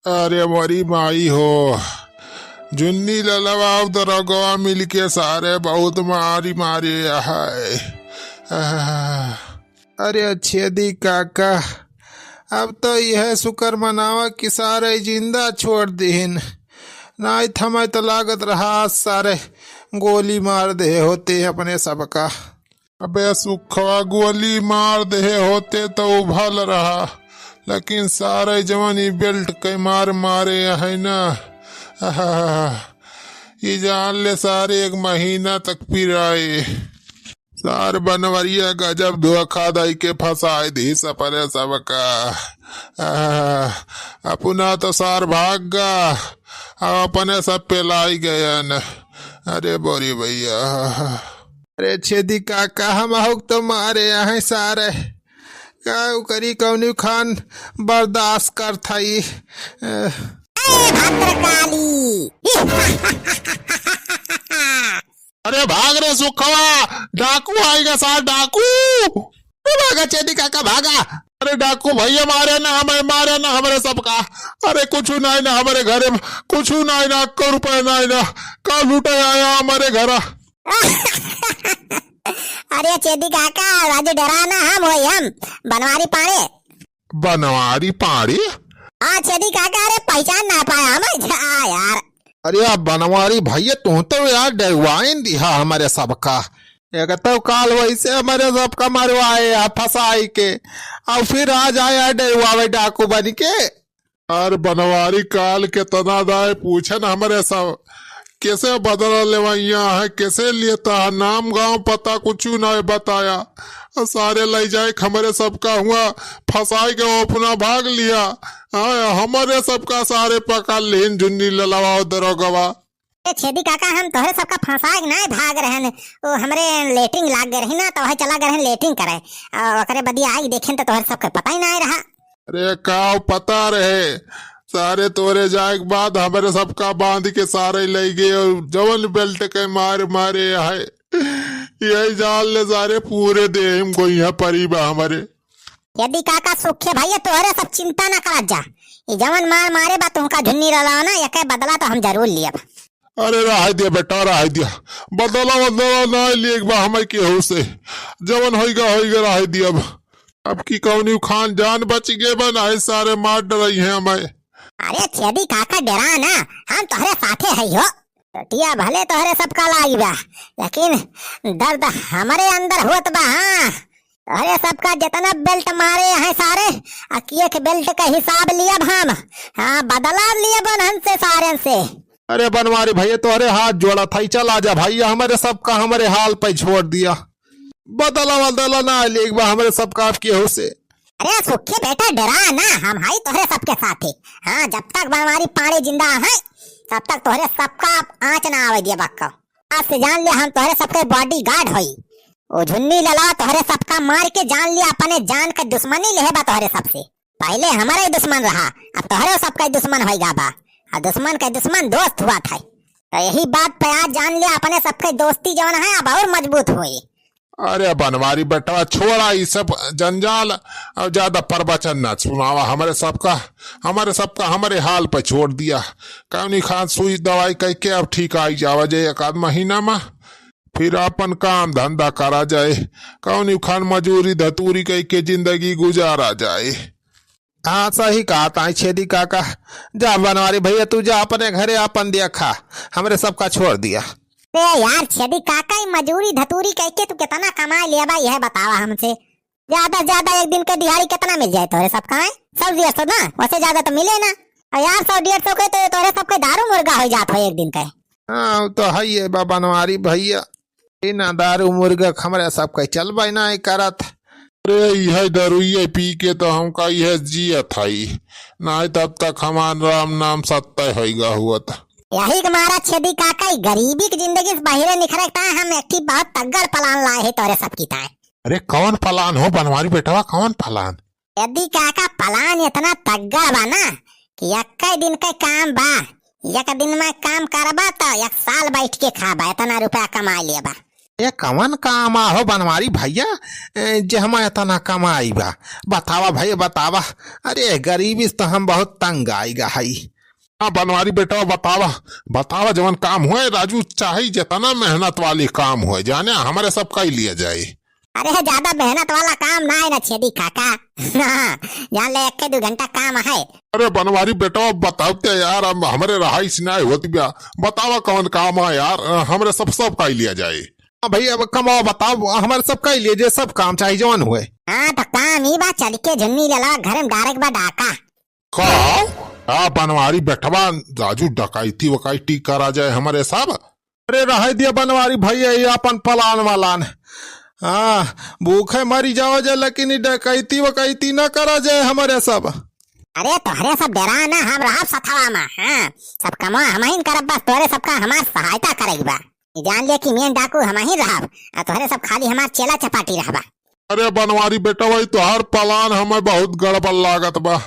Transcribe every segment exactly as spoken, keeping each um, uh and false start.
अरे मोरी माई हो, झुन्नी ललवा अउ दरोगवा मिलके सारे बहुत मारी मारे है। आह। अरे छेदी काका, अब तो यह शुक्र मनावा कि सारे जिंदा छोड़ दिहिन, नाहीं त हमें तो लागत रहा आज सारे गोली मार देहे होते अपने सबका। अबे सुखवा, गोली मार देहे होते तो भल रहा, लेकिन सारे जवन ई बेल्ट के मार मारे है ना, आहा, ई जान ले सारे एक महीना तक पिराए। सार बनवरिया गजब धोखा दई के फंसाए दी सपने सबका। आह, अपना तो सार भाग गा, अब अपने सब पेलाई गयन। अरे बोरी भैया। अरे छेदी काका, हम आहुक तो मारे आहे सारे। का करी, कौनी खान बर्दाश्त कर थाई। अ, ए भद्रकाली। अरे भाग रे सुखवा, डाकू आइगा सार, डाकू। ए भागा छेदी काका, भागा। अरे डाकू भैया, मारे ना हमें, मारे ना हमरे सबका। अरे कुछ नाहीं ना हमरे घरे में, कुछ नाहीं ना, एक रुपया नाहीं ना। का लूटे आया हमरे घरा? अरे छेदी काका, आज डरा ना हम होई हम, बनवारी पाड़े। बनवारी पाड़े? हाँ छेदी काका, अरे पहचान ना पाया हमें, जा यार। अरे यार बनवारी भैया, तू तो यार डरवाइन दिहा हमरे सबका। एक तो काल वैसे हमरे सबका मरवाए या फंसाई के, अउ फिर आ जाए यार डरवावे डाकू बन के। अरे बनवारी काल केतना दाए पूछन हमरे सब, कैसे बदला लेवैया है, कैसे लेता है, नाम गाँव पता कुछ नाहीं बताया। सारे लइ जाए हमरे सबका हुआ फंसाई के अपना भाग लिया। हाँ, हमरे सबका सारे पकड़ लिहिन झुन्नी ललवा अउ दरोगवा। ए छेदी काका, हम तोहरे सबका फंसाए के नाहीं भाग रहन, वो हमरे लेटरिन लाग गए रही ना, तो वही चला गए रहन लेटरिन करे, अउ ओकरे बदी आए देखेन तो तोहरे सबके पता ही नाहीं रहा। अरे का पता रहे, सारे तोरे जाए के बाद हमरे सबका बांध के सारे लइ गए, अउ जवन बेल्ट के मार मारे है, यही जान ले सारे पूरे देह में गोइया परी बा हमरे। छेदी काका सुखे भैया, तोहरे सब चिंता ना करत जा। ई जवन मार मारे बा तुमका झुन्नी ललवा ना, एके बदला तो हम जरूर लियब। अरे रहे दिया बेटा, रहे दिया। बदला बदला ना लिए एक बार हमें केहू से। जवन होइगा, होइगा, रहे दिया अब। अब की कौनी खान जान बच गए बा, नाहीं सारे मार डरइहैं हमें। अरे छेदी काका डरा ना, हम तोहरे साथे है हो। चोटिया भले तोहरे सबका लागी बा, लेकिन दर्द हमरे अंदर होत बा। हाँ, तोहरे सबका जितना बेल्ट मारे हैं सारे, अकिए के बेल्ट का हिसाब लियब हम। हाँ, बदला लियब उन्हन से, सारन से। अरे बनवारी भैया, तोहरे हाथ जोड़ा था, चला जा भैया, हमरे सबका हमरे हाल पे छोड़ दिया। बदला बदला ना लेके बा हमरे सबका अब केहू से। अरे सुखे बेटा, डरा ना, हम हई तोहरे सबके साथे। हाँ, जब तक बनवारी पाड़े जिंदा है, तब तक तोहरे सबका आँच ना आवे दिया बक्का। आज से जान लिया, हम तोहरे सबके बॉडीगार्ड होई। ओ झुन्नी ललवा तोहरे सबका मार के जान लिया, अपने जान के दुश्मनी लेहे बा तोहरे सबसे। पहले हमारा ही दुश्मन रहा, अब तोहरे सबका ही दुश्मन होइगा बा। और दुश्मन के दुश्मन दोस्त हुआ था। तो यही बात पे आज जान लिया, अपने सबके दोस्ती जौन है अब और मजबूत हुई। अरे बनवारी बेटवा, छोड़ा ई सब जंजाल, अब ज्यादा प्रवचन ना सुनावा। हमरे सबका, हमरे सबका हमरे हाल पे छोड़ दिया। कौनी खान सुई दवाई कइके अब ठीक आई जावा जे एक आध महीना मा, फिर आपन काम धंधा करा जाए। कौनी खान मजूरी धतूरी कइके जिंदगी गुजारा जाए। हाँ, सही कहा ताई छेदी काका। जा बनवारी भैया, तू जा अपने घरे, अपन देखा, हमरे सबका छोड़ दिया। ए यार छेदी काका, ई मजूरी धतूरी कइके तू कितना कमाए लेबा, यह बतावा हमसे। ज्यादा से ज्यादा एक दिन के दिहाड़ी कितना मिल जाए तोहरे सबका, हैं? सौ डेढ़ सौ ना, वैसे ज्यादा तो मिले ना। और यार सौ डेढ़ सौ के तो तोहरे सबके दारू मुर्गा हो जात हो एक दिन के। हाँ, वो तो है ये बा बनवारी भैया। बिना दारू मुर्गा हमरे सबके चलबे नाहीं करत। अरे, इहे दारुइये पी के तो हमका इहे जियत हई, नाहीं तब तक हमार राम नाम सत्य होइगा हुअत। यही के मारा छेदी काका, ई गरीबी की जिंदगी से बाहरे निखरे के ताईं हम एक ठे बहुत तगड़ plan लाए हैं तोरे सबकी ताईं। अरे, कौन plan हो बनवारी बेटवा, कौन plan? छेदी काका, plan इतना तगड़ बा ना कि एक्के दिन के काम बा। एक दिन में काम करबा तो एक साल बैठ के खाबा, इतना रुपया कमा लेबा। ए, कवन काम आहो बनवारी भइया, ए, जे हम एतना कमाई बा? बतावा भइया, बतावा। अरे, गरीबी से तो हम बहुत तंग आइगा हई। हाँ, बनवारी बेटवा, बतावा, बतावा जवन काम होए, राजू, चाहे जेतना मेहनत वाली काम होए, जाने, हमरे सब कइ लिया जाए। अरे, ज्यादा मेहनत वाला काम नाहीं ना छेदी काका। जान ले, एक दो घंटा काम है। अरे बनवारी बेटवा, बतावते यार, हम, हमरे रहाइश नाहीं होत बा। बतावा कवन काम है यार, हमरे सब, सब कइ लिया जाए। हाँ भइया, अब कमावा, बतावा, हमरे सब कइ लिया जाए, सब काम चाहे जवन होए। हाँ, तो काम ई बा, चल के झुन्नी ललवा घरे में डारेक बा डाका। का? आ बनवारी बेटवा, राजू, डकैती वकैती करा जाए हमरे सब? अरे रहे दिया बनवारी भइया, ये अपन पलान वलान। हाँ, भूखे मरी जावा जाए, लेकिन ये डकैती वकैती ना करा जाए हमरे सब। अरे तोहरे सब डेरा ना, हम रहब सथवा मा। हाँ, सब कमवा हमहिन करब, बस तोहरे सबका हमार सहायता करेक बा। ई जान ले कि मेन डाकू हमहिन रहब, आ तोहरे सब खाली हमार चेला चपाटी रहबा। अरे बनवारी बेटवा, ई तोहार पलान हमें बहुत गड़बड़ लागत बा,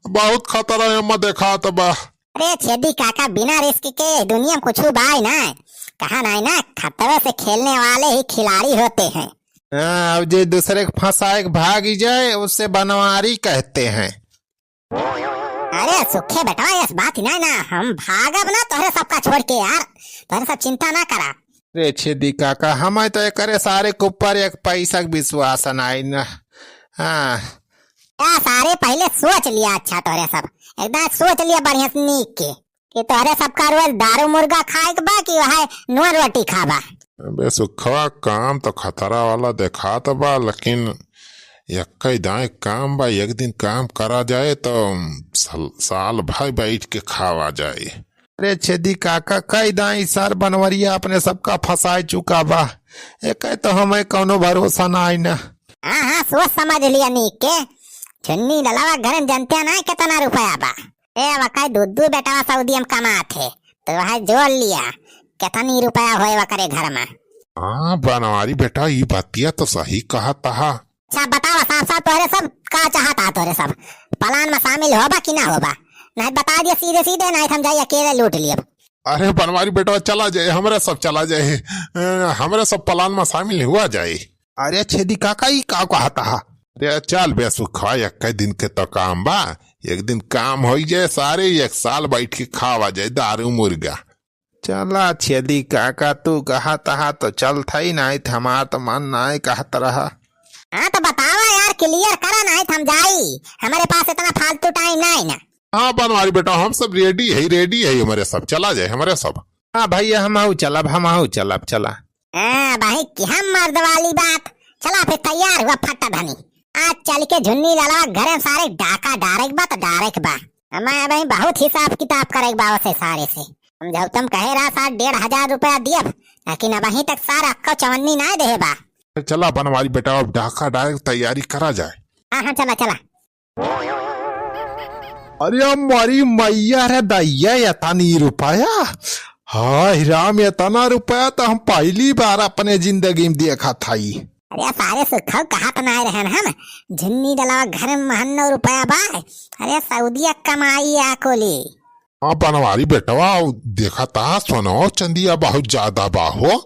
बहुत खतरा एमा देखात बा। अरे छेदी काका, बिना रिस्क के दुनिया में कुछ बाय ना, कहा नाहीं ना, खतरे से खेलने वाले ही खिलाड़ी होते हैं। हाँ, अब जे दूसरे के फंसाए के भागी जाए, उसे बनवारी कहते हैं। अरे सुखे बेटवा, यस बात नाहीं ना, हम भागब ना तोहरे सबका छोड़ के यार, तोहरे सब चिंता ना करा। रे छेदी काका, हमें तो एकरे सारे के ऊपर एक पैसा के विश्वास नाहीं ना। हाँ। या सारे पहिले सोच लिया अच्छा तोहरे सब, एकदम सोच लिया बढ़िया से नीक के, कि तोहरे सबका रोज दारू मुर्गा खाए के बा कि वह नून रोटी खाबा। अबे सुखवा, काम तो खतरा वाला देखात बा, लेकिन यक्कै दाई काम बा, एक दिन काम करा जाए तो साल, साल भर बैठ के खावा जाए। अरे छेदी काका, कई दाई सर बनवरिया अपने सबका फंसाए चुका बा, एकै तो हमें कौनो भरोसा ना आई ना। हाँ, हाँ, सोच समझ लिया नीक के। झुन्नी ललवा घर में जनते ना कितना रुपया बा। ए, वकाई दू दू बेटवा सऊदी में कमात है, तो वह जोड़ लिया, कितनी रुपया होए वकरे घर में। हाँ, बनवारी बेटा, ई बतिया तो सही कहत हा। अच्छा, बतावा साफ साफ, तोहरे सब का चाहत हा? तोहरे सब पलान में शामिल होबा कि ना होबा? नहीं बता दिया सीधे सीधे, नहीं हम जाई अकेले लूट लियब। अरे बनवारी बेटवा, चला जाए, हमरा सब चला जाए, अ, हमरा सब पलान में शामिल हुआ जाए। अरे छेदी काका, ई का कहत हा? अरे चल बे सुखवा, एक दिन के तो काम बा, एक दिन काम होई जाए, सारे एक साल बैठ के खावा जाए दारू मुर्गा। चला छेदी काका, तू कहत हा तो चलत ही, नाहीं त हमार तो मन नाहीं कहत रहा। हाँ तो बतावा यार, clear करा, नाहीं त हम जाई, हमरे पास इतना फालतू time नाहीं ना। हाँ बनवारी बेटा, हम सब ready है, ready है हमरे सब, चला जाए हमरे सब। हाँ भैया, हमहू चलब, हमहू चलब, चला। हाँ भाई, कि हम मर्द वाली बात। चला फिर तैयार हुआ फट्टा धनी। आज चल के झुन्नी ललवा घरे में सारे डाका डारेक बा तो डारेक बा। हमें अबहीं बहुत हिसाब किताब करेक बा ओसे सारे से। हम जब तुम कहे रहा सार डेढ़ हजार रुपया दियब, लेकिन अबहीं तक सार अक्को चवन्नी ना देहे बा। चला बनवारी बेटा, अब डाका डारेक तैयारी करा जाए। हाँ, हाँ, चला, चला। अरे मोरी मैया रे दैया, एतनी रुपया? हाय राम, एतना रुपया तो हम पहली बार अपने जिंदगी में देखत हई। अरे सारे सुखऊ कहत नाहीं रहन हम, झुन्नी डलवा घर में महन्नो रुपया बा। अरे सऊदिया कमाई आ कोली। हाँ बनवारी बेटवा, देखत हा सोनवा चंदिया बहुत ज्यादा बा हो,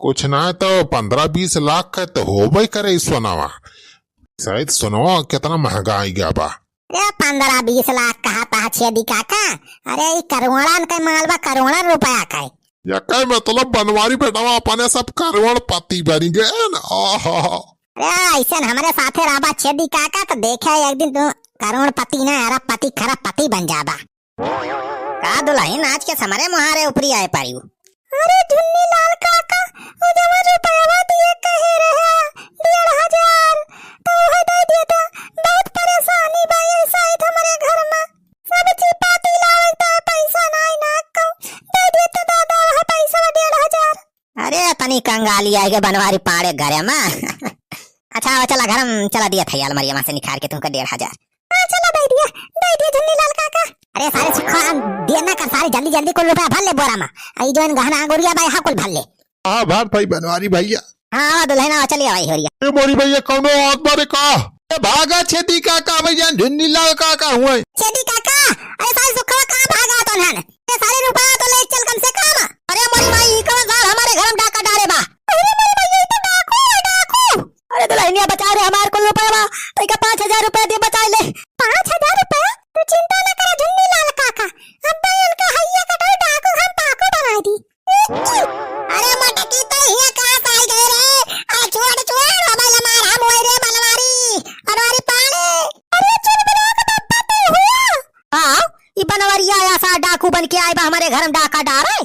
कुछ ना तो पन्द्रह बीस लाख का तो होबे करे ई सोनवा। शायद सोनवा कितना महंगा आई गया बा। अरे पन्द्रह बीस लाख कहत हा छेदी काका, अरे ई करोड़न के माल बा, करोड़न रुपया के। यकै मतलब बनवारी बेटवा अपने सब करोड़पति बनी गए न। आहा। अरे अइसन हमरे साथे रहबा छेदी काका तो देखे एक दिन तू करोड़पति ना अरबपति खरबपति बन जाबा। का दुलहिन, आज के हमरे मुहारे ऊपरी आए पारिउ? अरे झुन्नी लाल काका, उ जवन रुपयावा दिए कहे रहे, डेढ़ हजार, तो उहे दे दिया था। बहुत परेशानी बा ये साइड हमरे घर में। सब चिपाती लावे तो पैसा नाहीं ना को। दे दिया तो दादा वह पैसा डेढ़ हजार। अरे तनी कंगाली आए के बनवारी पाड़े घरे में। अच्छा, आवा चला घर में चला दिया था अलमारिया में से निकाल के तुमका डेढ़ हजार। हाँ, चला दे दिया, दे दिया झुन्नी लाल काका। अरे सारे सुखा, देर ना कर सारे, जल्दी जल्दी कुल रुपया भर ले बोरा में। आई जवन गहना अंगुरिया बा, यहाँ कुल भर ले। हाँ, भर भाई बनवारी भैया। हाँ, आवा दुलहिन, आवा, चलिया भाई होरिया। ए मोरी भैया, कौनो आवत बारे का? ए भागा छेदी काका, भैया झुन्नी लाल काका हुए। छेदी काका, अरे सारे सुखवा कहाँ भागा तो हन? अरे सारे रुपया तो ले चल कम से कम। अरे मोरी माई, ई कौन सार हमरे घर में डाका डारे बा? अरे मोरी माई, बन के आए बा हमरे घर में डाका डारे।